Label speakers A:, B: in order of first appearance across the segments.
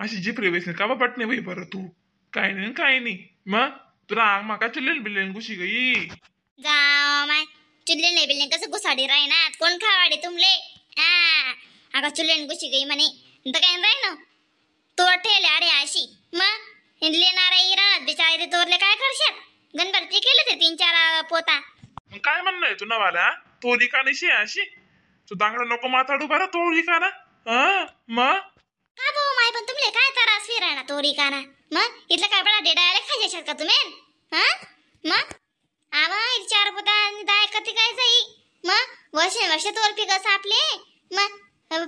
A: अशी जिपरी वेसनी का बटणे बाई बरं तू काय नाही काय नाही मग तुला आग माका चुल्लेन बिल्लेन घुशी गई
B: जाओ माय चुल्ले नाही बिल्ले कसं घुसाडी राही कोण खावाडी तुमले हा अगं चुल्लेन घुशी गई म्हणे तर काय राही ना तोर ठेले अडे अशी मग लेणार राहत बिचारे तोरले काय करशात गणभरती केले ते 3-4 पोता.
A: मग काय म्हणणं आहे तुला वाला तोरी का नाही अशी तू दांगडा नको माथाडू बरं तोरी का ना हा मग
B: का भाऊ माय पण तुमले काय त्रास फिरायला तोरी का ना मग इथलं काय बडा डेडायला खायचे का तुम्ही हा मग आवा 4 पोता आणि दाय कधी काय जाई मग वर्षे वर्ष तोर पिकस आपले मग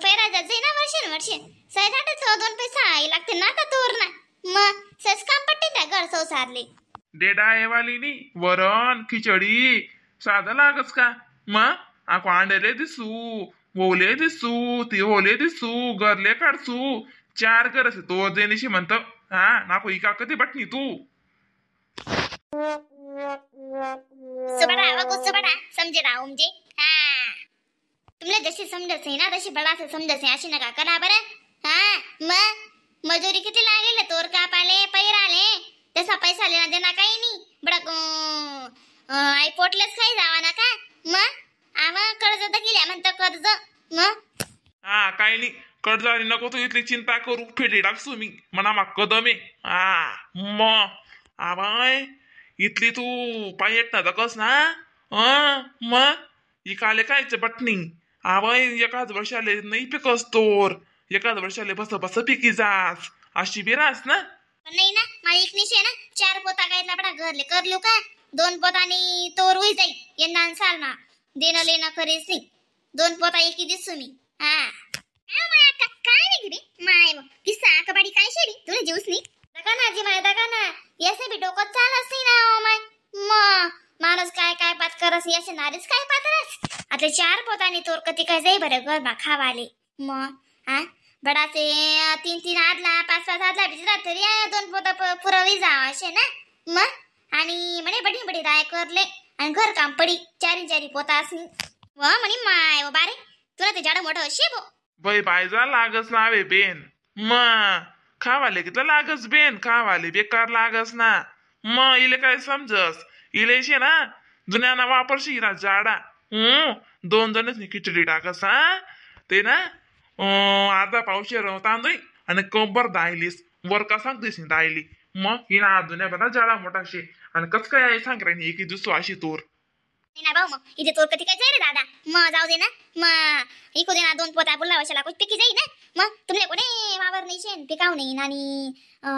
B: पैरा जात जाई ना वर्षे वर्ष सय 2 पैसा आई लागते ना का तोर ना मग सस काम पट्टी त्या घर संसारले
A: डेडायवाली नी वरण खिचडी साधं लागस का मग आको अंडेले दिसू ओले दिसू ती ओले दिसू गरले काढसू 4 कर असे तो देण्याशी म्हणत हा नाको इका कधी बटनी तू
B: सुबडा व सुबडा समजे राव म्हणजे हा तुमला जशी समजत आहे ना तशी बडासे समजत आहे अशी नका करा बरं हा मग मजुरी किती लागेल तोर कापाले पैराले तसा पैसा लेना देना काही नाही बडा आई पोटलेच खाई जावा ना का मग आवा कर्ज तर गेल्या म्हणतं कर्ज मग
A: हा काही नाही कर्ज आली नको तू इथली चिंता करू फेडी टाकसू मी म्हणा मा कदम आहे हा मग आवाय इथली तू पाय येत ना दकस ना मग इकाले कायच बटणी आवाय एकाच वर्षाले नाही पिकस तोर एकाच वर्षाले बस बस पिकी जास अशी बिरास ना.
B: पण नाही ना मला एक निशे ना 4 पोता काय बडा घरले करलो का 2 पोतानी तोर होई जाई यंदा साल ना देणं लेणं करीस नाही 2 पोता एकी दिसू मी हा माय अक्का काय नाही गिरी माय किस्सा कबाडी काय शेरी तुला जीवस नाही दका ना जी माय दका ना यासे बी डोकं चालच नाही ना ओ my मग माणूस काय काय पात करस यासे नारीच काय पातरस आता 4 पोतानी तोर कधी काय जाई बरं गरमा खावाले मग हा बडासे 3-3 आदला 5-5 आदला बिचरा तरी 2 पोता पुरवी जाव असे ना मग आणि म्हणे बडी बडी दाय करले आणि घर काम पडी 4-4 पोता असनी व म्हणे माय व बारे तुला ते जाड मोठं असे भो
A: बाई बायजा लागस ना वे बेन म खावाले कितला लागस बेन खावाले बेकार लागस ना म इले काय समजस इले शे ना जुन्याना वापरशी ना जाडा 2 जणच खिचडी टाकस हा ते ना अर्धा पावशेर तांदूळ आणि कंबर दायलीस वर का सांगतेस दायली मग हिना जुन्या बरा जाडा मोठा शे आणि कस काय आहे सांग रे एक दिसतो अशी तोर
B: नाही ना भाऊ मग इथे तोर कधी काय जाई रे दादा मग जाऊ दे ना मग इको दे ना 2 पोता बोलला वशाला कुछ पिकी जाई ना मग तुमले कोणी वावर नाही शेन पिकाव नाही आणि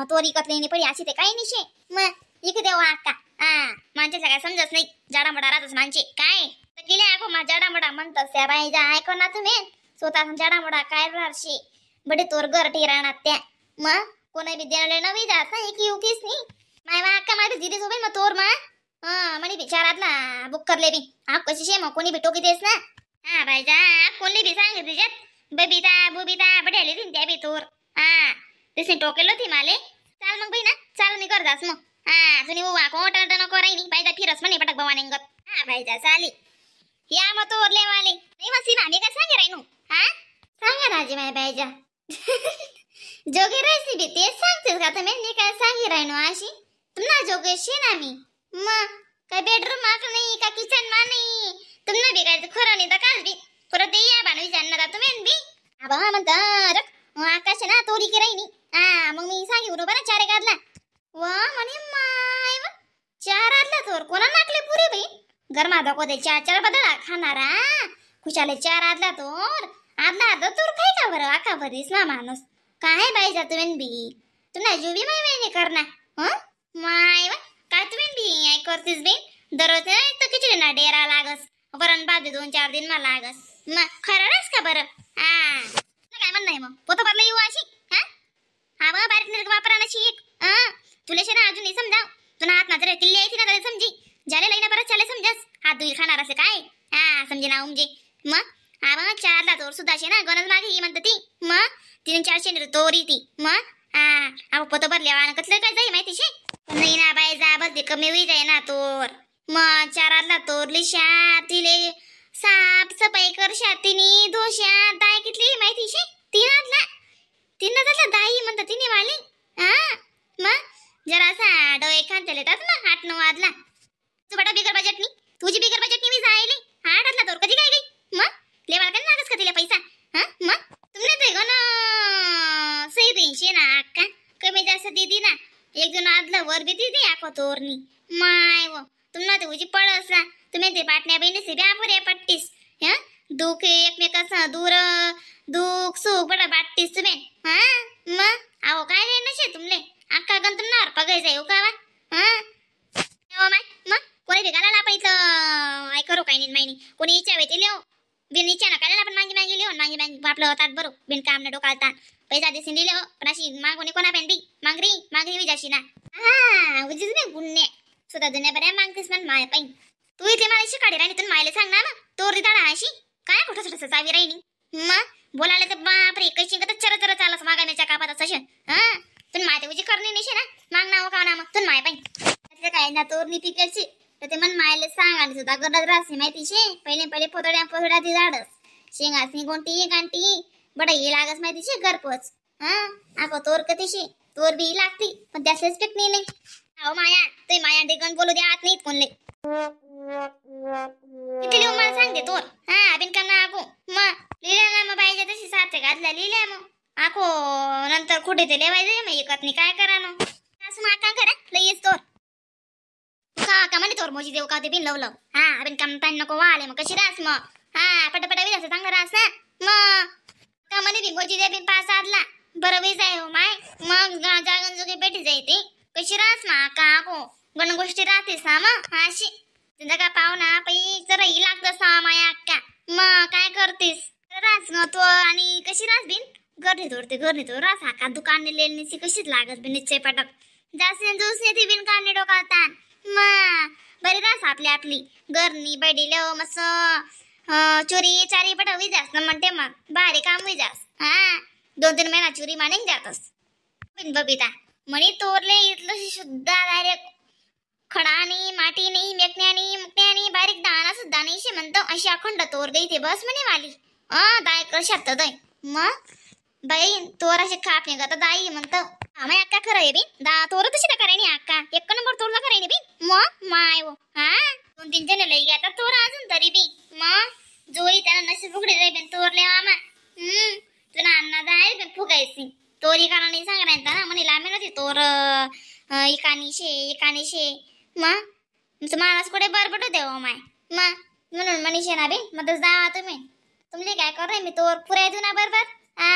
B: तोर इकत नाही पडी अशी ते काही नाही शे मग इक देवा अक्का हा माणसाला काय समजत नाही जाडा मोठा राहतच माणसे काय तर गेले आको मा जाडा मोठा म्हणतस त्या बाई जा ऐको ना तुम्ही स्वतः जाडा मोठा काय राहशी बडे तोर गरटी राहणार त्या मग कोणा बी देणं नवी जात ना एक युकीस नाही माय मा अक्का माझी जिरी सोबत मग तोर मा हा म्हणे बिचारातला बुक करले बी आप कशी शे मग कोणी बी टोकी देस ना हा बाई जा कोणी बी सांग तिच्यात बबिता बुबिता बड्याली तीन त्या बी तोर हा तिसने टोकेलो ती माले चाल मग बाई ना चाल नी कर जास मग हा सुनी बुवा कोण टन कराई नी बाई जा फिरस म्हणे पटक भवानी गत हा बाई जा चाली या मग तोरले वाले नाही मग सीमा मी काय सांगे राहिनो हा सांगा राजी माय बाई जा जोगी रेसिपी तेच सांगतेस का तुम्ही मी काय सांगी राहिनो अशी तुम्हाला जोगेशी ना मी मग काय बेडरूम माक नाही का किचन मा नाही तुम्हाला बी काय खरं नाही तर काल बी परत या बानवी जाणार तुम्ही बी आबा म्हणता रख आकाश ना तोरी की राहिनी हा मग मी सांगी बरोबर ना 4 आदला वा म्हणे माय 4 आदला तोर कोणा नाकले पुरे बाई गरमा धको दे 4-4 बदला खाणारा खुशाले 4 आदला तोर आदला अर्धा तोर खाई का बरं आका बरीस ना माणूस काय बाई जा तुम्ही बी तुला जुबी माय महिने करणार हं माय काय तुम्ही बी I करतीस बी दररोज तर खिचडी ना डेरा लागस वरण भात 2-4 दिन मला लागस मग खरंच का बरं हा काय म्हणणं आहे मग पोतं भरलं येऊ अशी हा हा बघ बारीक निरक वापरा ना शिक हा तुला ना अजून नाही समजाव तुला हात ना जर किल्ली यायची ना तरी समजी ज्याला लई ना परत चाले समजस हात दुई खाणार असे काय हा समजे ना उमजे मग हा बघ 4 ला तोर सुद्धा असे ना गणज मागे ही म्हणत ती मग 3-4 तोरी ती मग हा अहो पोतं भरले वाण कसलं काय जाई माहिती शे नाही ना बाई जा बस कमी होई जाई ना तोर मग 4 आदला तोरली शा तिले साफ सफाई कर तिनी धोशा दाय कितली माहिती शे 3 आदला 3 आदला दाई म्हणता तिने लेतात मग 8-9 वाजला. तू बटा बिगर बजेटनी तुझी बिगर बजेटनी मी जायली 8 आदला तोर कधी काय गई मग लेवाल का लागस का तिला पैसा. हा मग तुमने ते गण सही रेंशे ना अक्का कमी जास्त दीदी ना एक जण आदला वर बी दीदी आको तोरनी my वो तुमना ते उजी पडस ना तुम्ही ते पाटण्या बहिणी से ब्यापुरे पट्टीस. हा दुःख एकमेकास दूर दुःख सुख बडा बाटतीस तुम्ही. हा मग आहो काय रे नशे तुमले अक्का गण तुमनावर पगायचं येऊ का वा. हा हो my मग कोणी बी घालायला आपण इथं काय करू काय नाही माहिनी कोणी इच्छा वेते लिहो बिन इच्छा ना काय आपण मांगी मांगी लिहो मांगी मांगी आपलं ताट बरो बिन काम न डोकाल ताण पैसा दिसून दिले हो पण अशी मागोनी कोणा पेन बी मांगरी मांगरी विजाशी ना. हा उजीच नाही गुन्हे सुद्धा दुनिया बऱ्या मागतेस म्हण माय पाहिजे तू इथे मला शिकाडी राहिली तुला मायला सांग ना मग तोर दाडा अशी काय कुठं थोडस चावी राहिली मग बोलायला तर बापरे कशी तर चर चर चालस मागाण्याच्या कापात असे. हा तुला माय उजी करणे नाही ना माग ना हो का ना मग तुला माय पाहिजे काय ना तोरणी पिकायची तर ते मन मायला सांग आणि सुद्धा गरज राहते माहिती शे पहिले पहिले पोतड्या पोतड्या ती झाडस शेंगासनी कोणती गांठी बडा ये लागस माहिती शे घरपोच. हा आको तोर कतीशी तोर बी लागती पण त्यासलेच पिकणी नाही. अहो माया ते माया डिगन बोलू द्या आत नाहीत कोणले किती लिहून मला सांगते तोर. हा बिन का ना आको मग लिहिल्या ना मग पाहिजे तशी साथे घातल्या लिहिल्या मग आको नंतर कुठे ते लेवायचे मग एकत नाही काय करा ना असं मग का करा लई तोर का का म्हणे तोर मोजी देऊ का ते बिन लवलं. हा बिन काम ताण नको वाले मग कशी रास मग. हा पटापटा बी जास्त चांगला रास ना मग का म्हणे बी मोजी दे बिन पाच आदला बरं बी जाय हो माय मग जागन जोगे पेटी जायते कशी रास मा का को गण गोष्टी राहतेस ना मग. हा अशी तुझा का पाहुणा पै जरा ही लागतं सा माया अक्का मग काय करतेस रास न तो आणि कशी रास बिन घरनी तोडते घरनी तोड रास हा का दुकान लेलनीची कशीच लागत बिन निश्चय पटक जास्त जुसने ती बिन काढणे डोका ताण मग बरी रास आपली आपली घरनी बडी लेव मस्त चोरी चारी पटवी जास ना म्हणते मग भारी काम होई जास. हा 2-3 महिना चोरी मानेन जातस बिन बबिता म्हणे तोरले इथलं सुद्धा डायरेक्ट खडानी माटी नाही मेकण्यानी मुकण्यानी बारीक दाणा सुद्धा नाही शे म्हणतो अशी अखंड तोर गई ते बस म्हणे वाली. दाय कर शकतो दय मग बाई तोर अशी खाप नाही का दाई म्हणतो. आम्ही अक्का खरं आहे बिन दा तोर तशी करायनी अक्का एक नंबर तोरला करायनी बिन मग माय वो. हा 2-3 जण लई आता तोर अजून तरी बी मग जोई त्याला नशीब उघडे जाई बिन तोरले मामा. तुला अण्णा जाय बिन फुगायची तोरी काना नाही सांग ना म्हणे लांबी नव्हती तोर एकानी शे एकानी शे मग तुमचं माणूस कुठे बरबट होते हो माय मग म्हणून मनीषा ना बी मग जावा तुम्ही तुमले काय कर मी तोर पुराय देऊ ना बरोबर. हा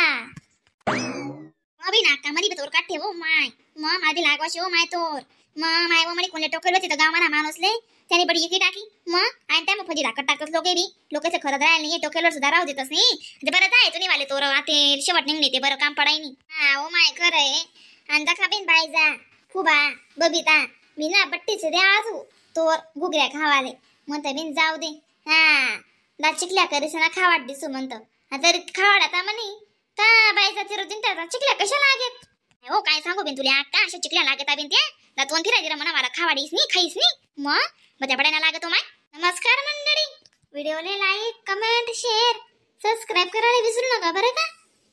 B: अभि नाका मध्ये तोर काढते हो माय मग माझी लागवाशी हो माय तोर मग माय वो म्हणे कोणले टोकेल होती तर गावाना माणूसले त्याने बडी इकी टाकी मग आणि त्या मग फजी धाकट टाकत लोके बी लोकांचं खरं राहिलं नाही टोकेलवर सुद्धा राहू देतच नाही ते बरं जाय तुम्ही वाले तोर आते शेवट निघणे ते बरं काम पडाय नाही. हा ओ my खरं आहे आणि दखा बिन बायजा फुबा बबिता मी ना बट्टीचे द्या आजू तोर घुगऱ्या खावाले म्हणतं बिन जाऊ दे. हा दा चिकल्या करीस ना खावाट दिसू म्हणतं तरी खावाड आता म्हणे का बायचा तिरो त्याचा चिकल्या कशा लागेत हो काय सांगू बिन तुला अक्का अशा चिकल्या लागत बिन त्या दातवून फिरायला म्हणा मला खावाडीस नाही खाईस नाही मग मग त्या पडायला लागतो माय. नमस्कार मंडळी, व्हिडिओला like comment share subscribe करायला विसरू नका बरं का.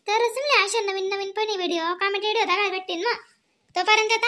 B: तर तुम्हाला अशा नवीन नवीन पण video comment video बघायला भेटतील मग तोपर्यंत.